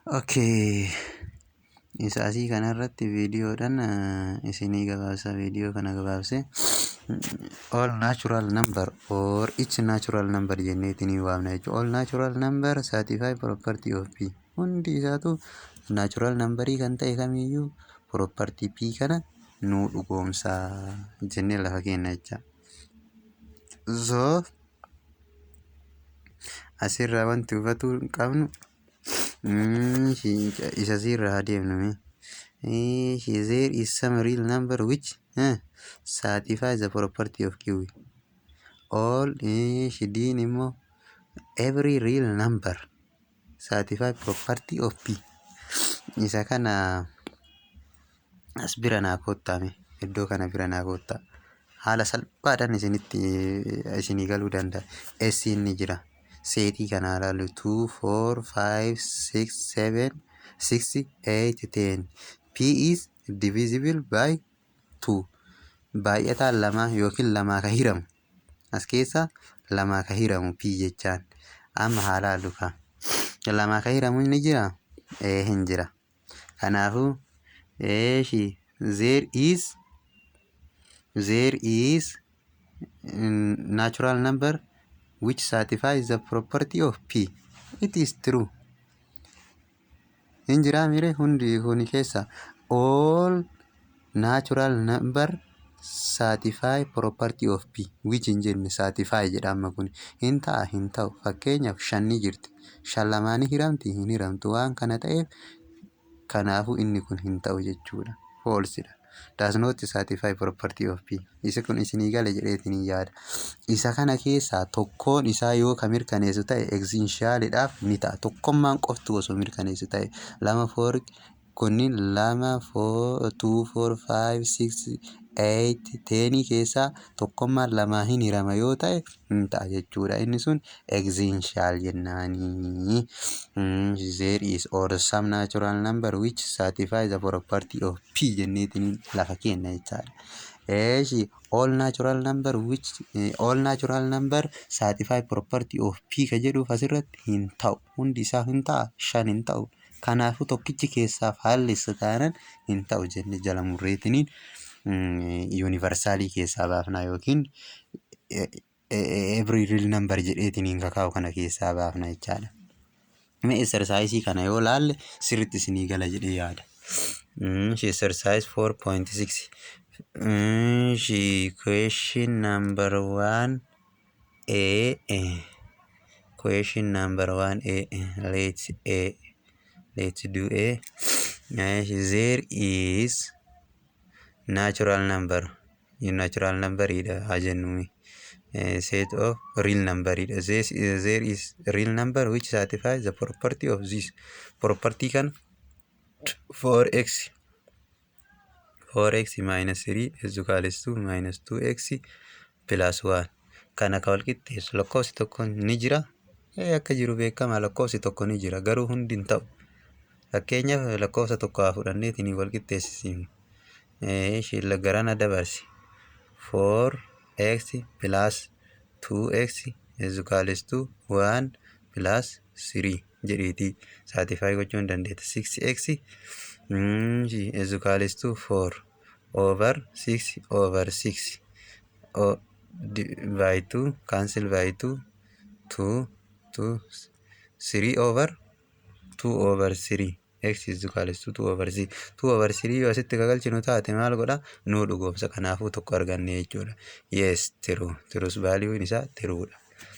Okay. Isa asii kanarratti viidiyoodhaan isinii gabaabsa, viidiyoo kana gabaabse. All natural number or each natural number jenneetinii waamna jechuudha. All natural number satisfy property of P. Hundi isaatu natural numberii kan ta'e kamiyyuu property P kana nuu dhugoomsaa jennee lafa kenna jecha. So asirraa wanti hubatuu qabnu isa sirraa adeemnu. There is some real number which satisfies the property of Q. All shidiin immoo every real number satisfy property of P. Isa kana as bira naa kottaame, iddoo kana bira naa kottaa. Haala salphaadhaan isinitti isinii galuu danda'a. S inni jira. Setii kana ilaallu: 2, 4, 5, 6, 7, 6, 8, 10. P is divisible by 2. Baay'ataan lama yookiin lamaa ka hiramu. As keessa lamaa ka hiramu P jechaan. Amma haa laallu ka. Lamaa ka hiramu ni jira? Ee, hin jira. Kanaafuu eeshi there is natural number which satisfies the property of P. It is true. Hin jiraa mire hundi kuni keessa all natural number satisfy property of P which hin jenne, satisfy jedha. Amma kun hin ta'a, hin ta'u. Fakkeenyaaf shanni jirti, shan lamaanii hiramti, hin hiramtu. Waan kana ta'eef kanaafuu inni kun hin ta'u jechuudha, false dha, does not satisfy property of P. Isa kun isinii gale jedheetiin hin yaada. Isa kana keessaa tokkoon isaa yoo ka mirkaneessu ta'e existentialidhaaf ni ta'a. Tokkummaan qofti osoo mirkaneessu ta'e, lama, four, kunniin lama, two, four, five, six, eight, tenii keessaa tokkummaan lamaa hin hirama yoo ta'e hin ta'a jechuudha. Inni sun existential jennaanii. There is or some natural number which satisfy the property of P jenneetiin lafa kenna jechaadha. Eeshi, all natural number which all natural number satisfy property of P ka jedhuuf asirratti hin ta'u. Hundi isaa hin ta'a, shan hin ta'u. Kanaafuu tokkichi keessaaf haallessa taanan hin ta'u jenne jala murreetiniin universalii keessaa baafna yookiin every real number jedheetiniin kakaa'u kana keessaa baafna jechaadha. Mee exercise kana yoo laalle sirriitti isinii gala jedhee yaada. Exercise 4.6, question number 1 A, question number 1 A, let's A, let's do A. There is natural number, natural number dha haa jennuumi, set of real number dha. There is real number which satisfies the property of this property kan 4x 4x minus 3 is equals to minus 2x plus 1 kana ka wal qixxeessu lakkoofsi tokko ni jira. Akka jiru beekama, lakkoofsi tokko ni jira, garuu hundi hin ta'u. Fakkeenyaaf lakkoofsa tokko haa fudhanneetiin wal qixxeessisiifnu. Garana dabarsi, 4x plus 2x is equals to 1 plus 3 jedheetii satisfy gochuu hin dandeetta. 6x is equals to 4 over 6 over 6 by 2, cancel by 2, 2 2 3 over 2 over 3. X is equals to 2 over 3, 2 over 3 yoo asitti gagalchinu taate maal godha? Nuu dhugoomsa. Kanaafuu tokko arganne jechuudha. Yes, true. Truth value isaa truedha.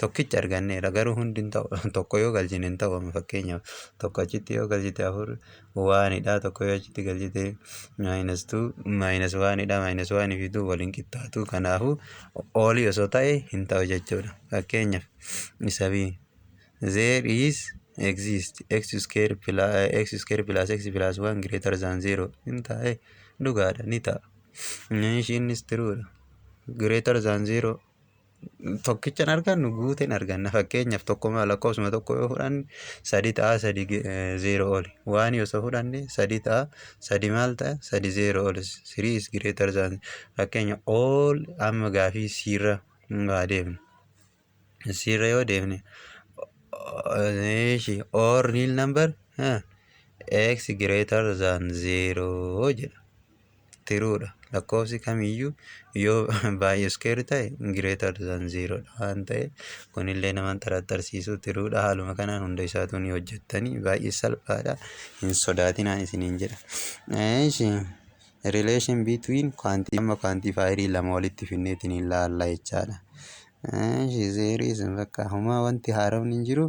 Tokkicha arganneedha, garuu hundi hin ta'u. Tokko yoo galchine hin ta'u. Amma fakkeenyaaf tokko achitti yoo galchite afur onedha, tokko yoo achitti galchite minus two minus onedha. Minus one fi two waliin qixxaatu. Kanaafuu allii osoo ta'e hin ta'u jechuudha. Fakkeenyaaf isa bii, there is exist x square plus x square plus x plus 1 greater than 0. Hin ta'e, dhugaadha, ni ta'a. Ishiinnis truedha. Greater than 0 tokkichan argannu, guuteen arganna. Fakkeenyaaf tokkoma, lakkoofsuma tokko yoo fudhanne sadi ta'a, sadi zeero oli. Waan osoo fudhanne sadi ta'a, sadi maal ta'a? Sadi zeero oli. Three is greater than. Fakkeenya all amma gaafii siirra waa deemne, siirra yoo deemne, all real number. X greater than 0 jedha. Truedha. Lakkoofsi kamiyyuu yoo baay'ee square ta'e greater than 0 dha waan ta'eef, kunillee nama xaraxarsiisu, truedha. Haaluma kanaan hunda isaatu ni hojjettanii, baay'ee salphaadha. Hin sodaatinaan isiniin jedha. Relation between amma quantifierii lama walitti finneetiin ilaalla jechaadha. There is bakka homaa wanti haaromni hin jiru.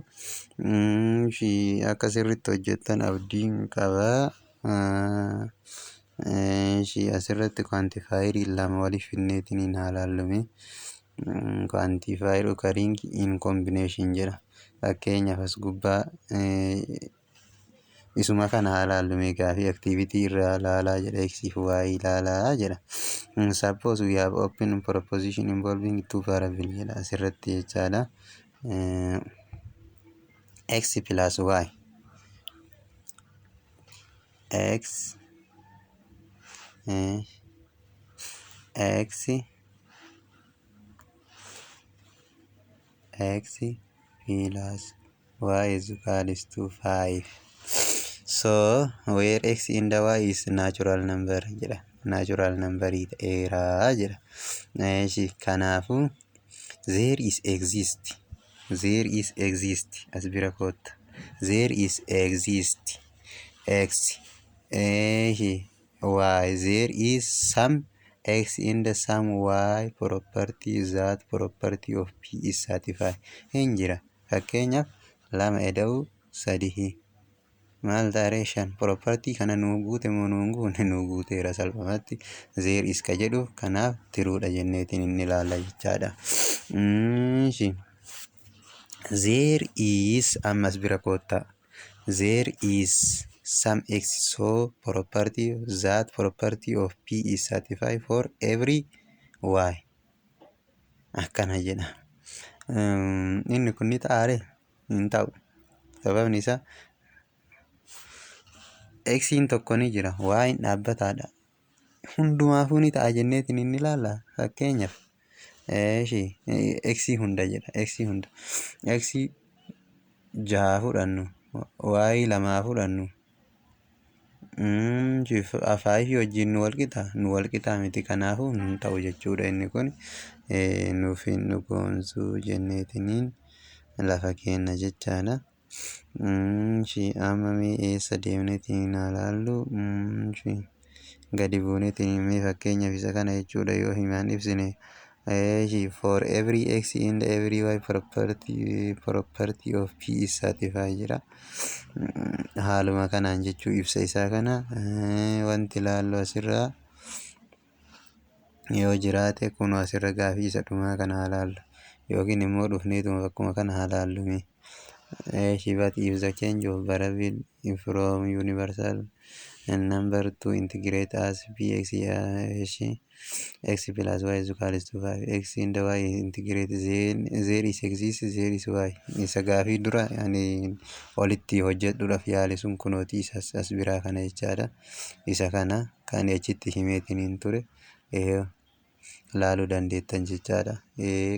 Akka sirriitti hojjettan abdiin qaba. Asirratti quantifierii lama walitti finneetiin haa ilaallume. Quantifier occurring in combination jedha. Fakkeenyaaf, as gubbaa isuma kana haa ilaallume. Gaafii activity irraa ilaalaa jedha, x fi y ilaalaa jedha. Suppose we have open proposition involving two variable jedha asirratti jechaadha. X plus y, x x x plus y is equals to 5. So where x in the y is natural number jedha. Natural number ta'eera jedha. Eeshi, kanaafuu there is exist, there is exist, as bira kootta, there is exist x, eeshi, y, there is some x in the some y property that property of p is satisfied hin jira. Fakkeenyaaf, lama eda'uu sadii maal taaree? Shan. Property kana nuu guute moo nuu hin guune? Nuu guuteera salphumatti, there is ka jedhu. Kanaaf truedha jenneetiin inni ilaalla jechaadha. There is, ammas bira koottaa, there is some x so property that property of p is satisfied for every y akkana jedha. Inni kun ni ta'aare? Hin ta'u. Sababni isaa xiin tokko ni jira, y'n dhaabbataadha. Hundumaafuu ni ta'a jenneetiin inni ilaalla. Fakkeenyaaf, x hunda jedha, x hunda, x jaha fudhannu, y lamaa fudhannu, five wajjin nu walqixa? Nu walqixaa miti. Kanaafuu hin ta'u jechuudha. Inni kun nuuf hin dhugoomsuu jenneetiniin lafa kenna jechaadha. Amma mee eessa deemneetiin haa laallu? Gadi buuneetiin mee fakkeenyaaf isa kana jechuudha yoo himaan ibsine, for every x in the every y property of p is satisfied jedha. Haaluma kanaan jechuu ibsa isaa kana wanti ilaallu asirraa yoo jiraate, kun asirra gaafii isa dhumaa kana haa laallu, yookiin immoo dhufneetuma bakkuma kana haa laallu mee. But if the change of variable from universal number to integrate as px x plus y is equals to 5, x in the y integrate, then there is exists, there is y. Isa gaafii dura ani olitti hojjedhuudhaaf yaale sun kunooti isas as biraa kana jechaadha. Isa kana kan achitti himeetiin ture laaluu dandeettan jechaadha።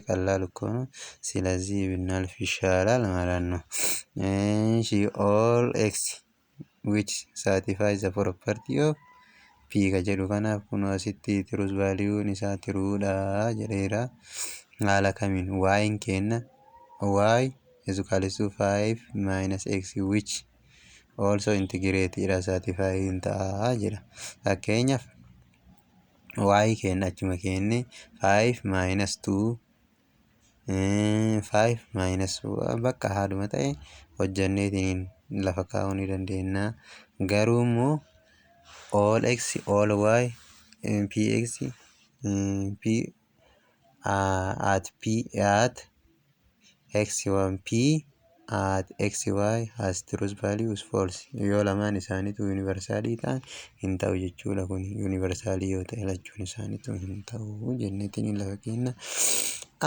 ቀላል እኮ ነው። ስለዚህ ብናልፍ ይሻላል ማለት ነው። እሺ፣ all x which satisfies the property of p ka jedhu kanaaf kun asitti truth valueun isaa truedha jedheera. Haala kamiin? Y'n kenna y is equals to 5 minus x, which also integrate dha, satisfy hin ta'a jedha. Fakkeenyaaf, y kenna achuma kenne, 5 minus 2, 5 minus, bakka haaluma ta'e hojjanneetiin lafa kaa'uu ni dandeenya. Garuu immoo all x, all y, px p at p at x1 p at xy has truth value is false. Yoo lamaan isaaniitu universalii ta'an hin ta'u jechuudha. Kun universalii yoo ta'e lachuun isaaniitu hin ta'u jenneetiin lafa kenna.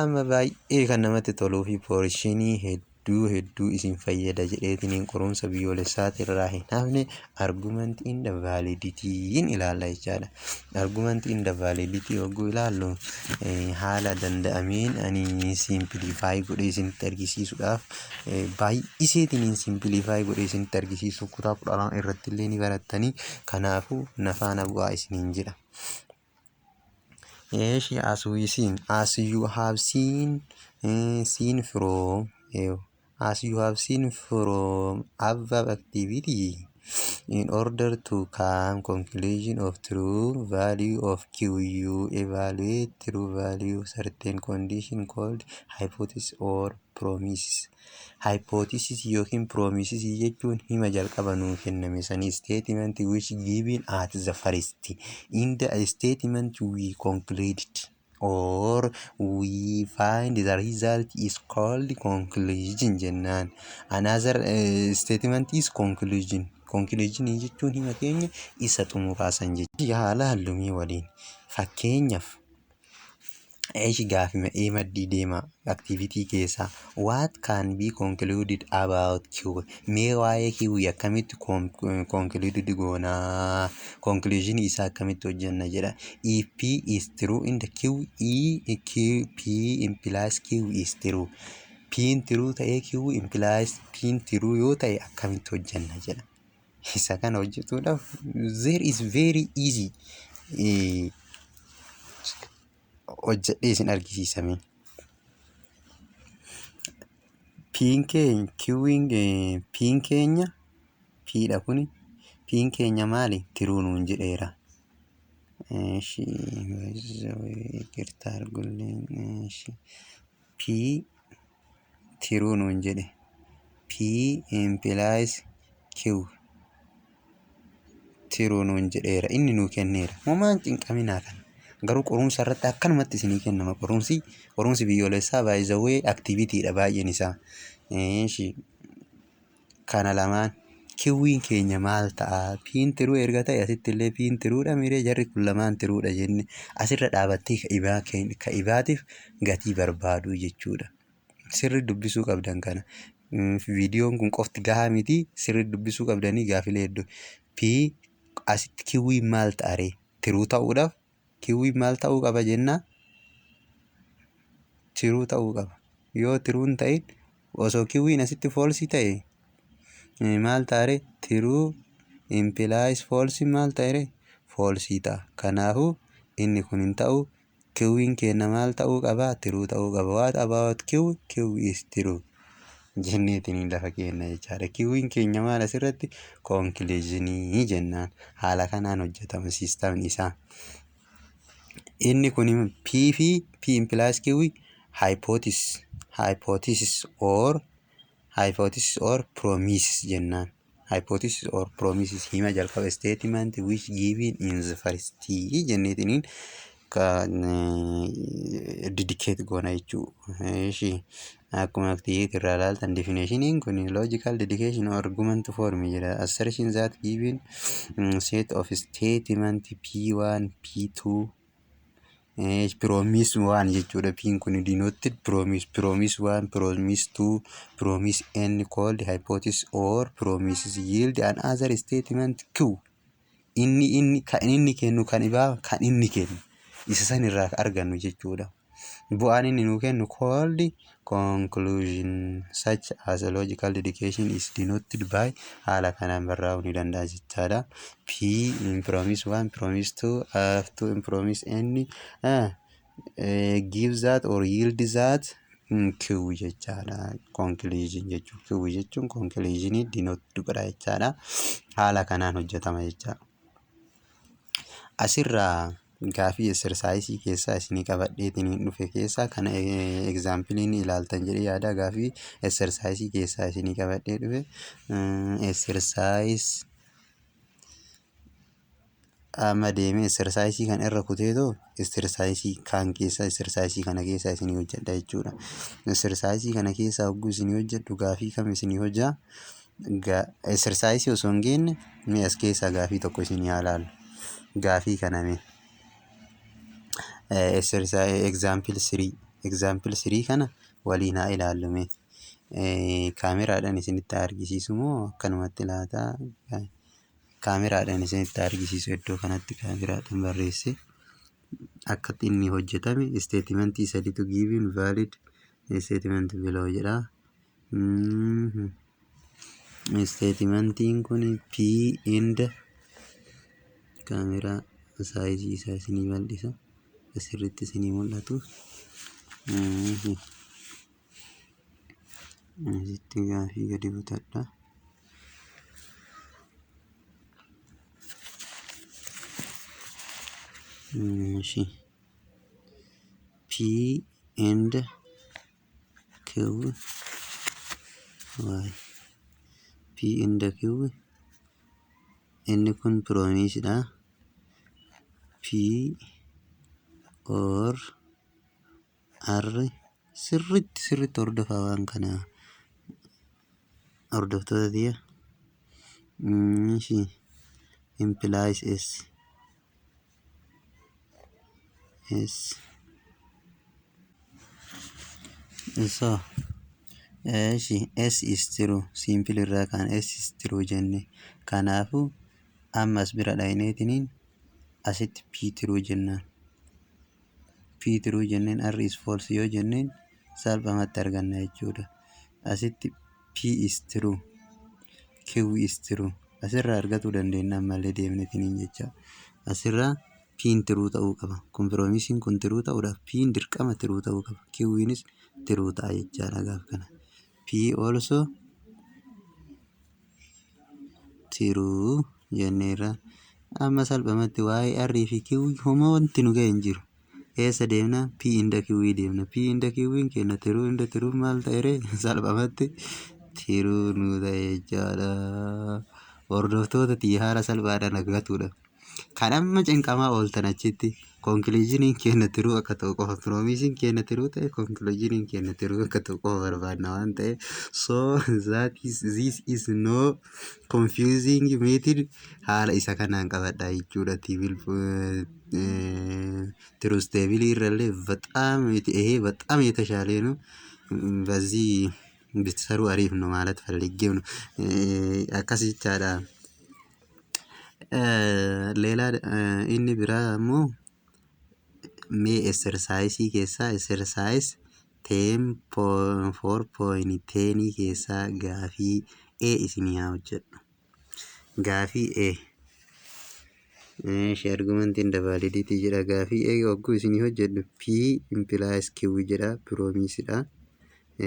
Amma baay'ee kan namatti toluu fi portionii hedduu. Hedduu hedduu isin fayyada jedheetiniin qorumsa biyyoolessaatirraa hin hafne argument and validityn ilaalla jechaadha. Argument and validity yogguu ilaallu, haala danda'ameen ani simplify godhee isinitti argisiisuudhaaf, baay'iseetiniin simplify godhee isinitti argisiisuuf, kutaa 12 irratti illee ni barattanii, kanaafuu na faana bu'aa isiniin jedha. Eeshi, as we seen, as you have seen from as you have seen from above activity, in order to come conclusion of true value of Q, you evaluate true value certain condition called hypothesis or premises. Hypothesis yookiin premises jechuun hima jalqaba nuu kenname sanii, statement which given at the first. In the statement we concluded or we find the result is called conclusion jennaan. Another statement is conclusion. Conclusion jechuun hima keenya isa xumuraasan jechuudha. Haa laallumii waliin. Fakkeenyaaf, eeshi, gaafima ee maddii deema activity keessaa, what can be concluded about Q? Mee waa'ee Q akkamitti concluded goonaa, conclusion isaa akkamitti hojjenna jedha. If P is true in the Q, E Q, P implies Q is true. P true ta'ee Q implies P true yoo ta'e akkamitti hojjenna jedha. Isa kana hojjetuudhaaf there is very easy, hojjedhee isin argisiisame. P'n keenya, Q'n, P'n keenya P'dha kuni. P'n keenya maali? True nuun jedheera. Eeshi, ይቅርታ አድርጉልኝ። እሺ, P true nuun jedhe. P implies Q true nuun jedheera. Inni nuu kenneera. Homaan cinqaminaa kana. Garuu qorumsa irratti akkanumatti isinii kennama. Qorumsi biyyoolessaa by the way activitydha baay'een isaa. Eeshi, kana lamaan Q'n keenya maal ta'a? P'n true erga ta'e, asitti illee P'n truedha miree, jarri kun lamaan truedha jenne, asirra dhaabattee ka ibaatiif gatii barbaaduu jechuudha. Sirri dubbisuu qabdan kana. Viidiyoon kun qofti gahaa miti, sirri dubbisuu qabdanii gaafilee hedduu. P asitti Q'n maal ta'a ree? True ta'uudhaaf Q'n maal ta'uu qaba jennaa? True ta'uu qaba. Yoo true hin ta'in, osoo Q'n asitti false ta'e maal ta'a ree? True implies false maal ta'e ree? False ta'a. Kanaafuu inni kun hin ta'u. Q'n keenya maal ta'uu qaba? True ta'uu qaba. What about Q? Q is true jenneetiin lafa keenya jechaadha. Q'n keenya maal asirratti? Conclusionii jennaan. Haala kanaan hojjetama systemni isaa. Inni kun P fi P implies Q hypothesis or premises jennaan. Hypothesis or premises hima jalqaba, statement which given in the first jenneetiniin kan dedicate goona jechuudha. Akkuma activity irraa ilaaltan, definitioniin kun logical deduction or argument form jedha. Assertion that given set of statement P1, P2, premise 1 jechuudha. P'n kun denoted premise, premise 1, premise 2, premise n called hypothesis or premises yield another statement Q. Inni kan inni kennu, kan ibaa kan inni kennu isa san irraa argannu jechuudha. Bu'aan inni nuu kennu called conclusion, such as a logical deduction is denoted by, haala kanaan barraa'uu ni danda'a jechaadha. P in premise 1, premise 2, up to in premise n gives that or yield that Q jechaadha. Conclusion jechuun Q jechuun conclusion denote godha jechaadha. Haala kanaan hojjetama jechaadha. Asirraa gaafii exercise keessaa isinii qabadheetiin dhufe keessaa kana exampleiin ilaaltan jedhee yaada. Gaafii exercise keessaa isinii qabadhee dhufe, exercise amma deemee exercise kana irra kuteetoo exercise kaan keessa, exercise kana keessaa isinii hojjedha jechuudha. Exercise kana keessaa hogguu isinii hojjedhu, gaafii kam isinii hojjaa? Exercise osoo hin geenne, mee as keessaa gaafii tokko isinii haa ilaallu. Gaafii kana mee. Example 3, example 3 kana waliin haa ilaallu mee. Kaameraadhaan isinitti argisiisu moo akkanumatti laata? Kaameraadhaan isinitti argisiisu, iddoo kanatti kaameraadhaan barreesse akka inni hojjetame. Statementii sadiitu given valid statement below jedha. Statementiin kun P and kaameraa sizeii isaa isinii bal'isa, sirriitti isinii mul'atu. Asitti gaafii gadi butadha. እሺ P and Q Y, P and Q, inni kun premisedha. P or R, sirriitti sirriitti hordofaa waan kana, hordoftoota tiyya. እሺ implies S S. So እሺ S is true, simple irraa kan S is true jenne. Kanaafuu ammas bira dhayneetiniin asitti P true jennaan, P true jenneen, R is false yoo jenneen salphumatti arganna jechuudha. Asitti P is true, Q is true asirraa argatuu dandeenya ammallee deemneetiniin jecha. Asirraa P'n true ta'uu qaba. Kun premiseiin kun true ta'uudhaaf P'n dirqama true ta'uu qaba. Q'nis true ta'a jechaadha gaaf kana. P also true jenneerra. Amma salphumatti waa'ee R fi Q homaa wanti nu ga'e hin jiru. Eessa deemna? P and Q deemna. P and Q keenya true and true maal ta'e ree? Salphumatti true nu ta'e jechaadha. Hordoftoota tiyya, haala salphaadhaan argatuudha. Kan amma cinqamaa ooltan achitti conclusioniin keenya true akka ta'u qofa, premiseiin keenya true ta'e, conclusioniin keenya true akka ta'u qofa barbaadna waan ta'eef, so that is this is no confusing method. Haala isa kanaan qabadha jechuudha. Truth tableii irrallee በጣም ይሄ በጣም የተሻለ ነው። በዚህ ብትሰሩ አሪፍ ነው ማለት ፈልጌው ነው። Akkas jechaadha. ሌላ inni biraa immoo mee exerciseii keessaa exercise 4.10 keessaa gaafii A isinii haa hojjedhu. Gaafii A. Ishee argumentiin validity jedha. Gaafii A hogguu isinii hojjedhu, P implies Q jedha, premisedha.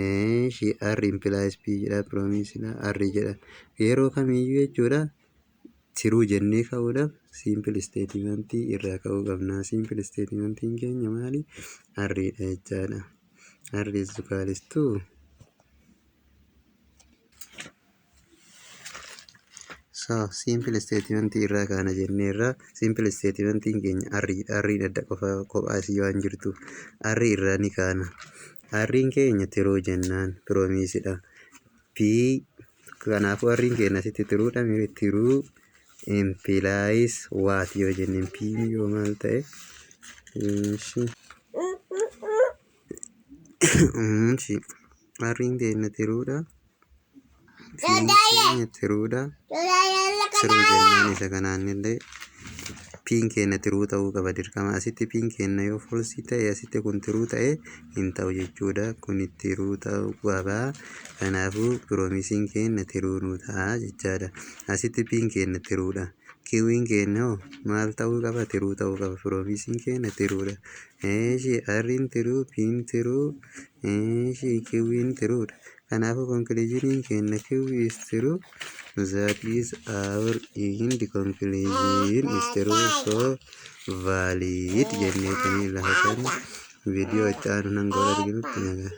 Ishee R implies P jedha, premisedha. R jedha. Yeroo kamiyyuu jechuudha, true jennee ka'uudhaaf simple statementii irraa ka'uu qabna. Simple statementiin keenya maali? R dha jechaadha. R is equals to. So simple statement irraa kaana jenneerra. Simple statementiin keenya R dha. R adda qofa kophaa isii waan jirtuuf R irraa ni kaana. R'n keenya true jennaan premisedha. P, kanaafuu R'n keenya asitti truedha. True implies what yoo jenneen, P yoo maal ta'e? Ishi R'n keenya truedha. P'n keenya truedha. True jennaan isa kanaan illee P'n keenya true ta'uu qaba dirqama. Asitti P'n keenya yoo false ta'e, asitti kun true ta'e hin ta'u jechuudha. Kun true ta'uu qaba. Kanaafuu premiseiin keenya true nuu ta'a jechaadha. Asitti P'n keenya truedha. Q'n keenya hoo maal ta'uu qaba? True ta'uu qaba. Premiseiin keenya truedha. Eeshi R'n true, P'n true, eeshi Q'n truedha. Kanaafuu conclusioniin keenya Q is true. That is our end conclusion is true, so valid jenneetanii lafa kana. Viidiyoo itti aanu nan gola arginutti nagaa.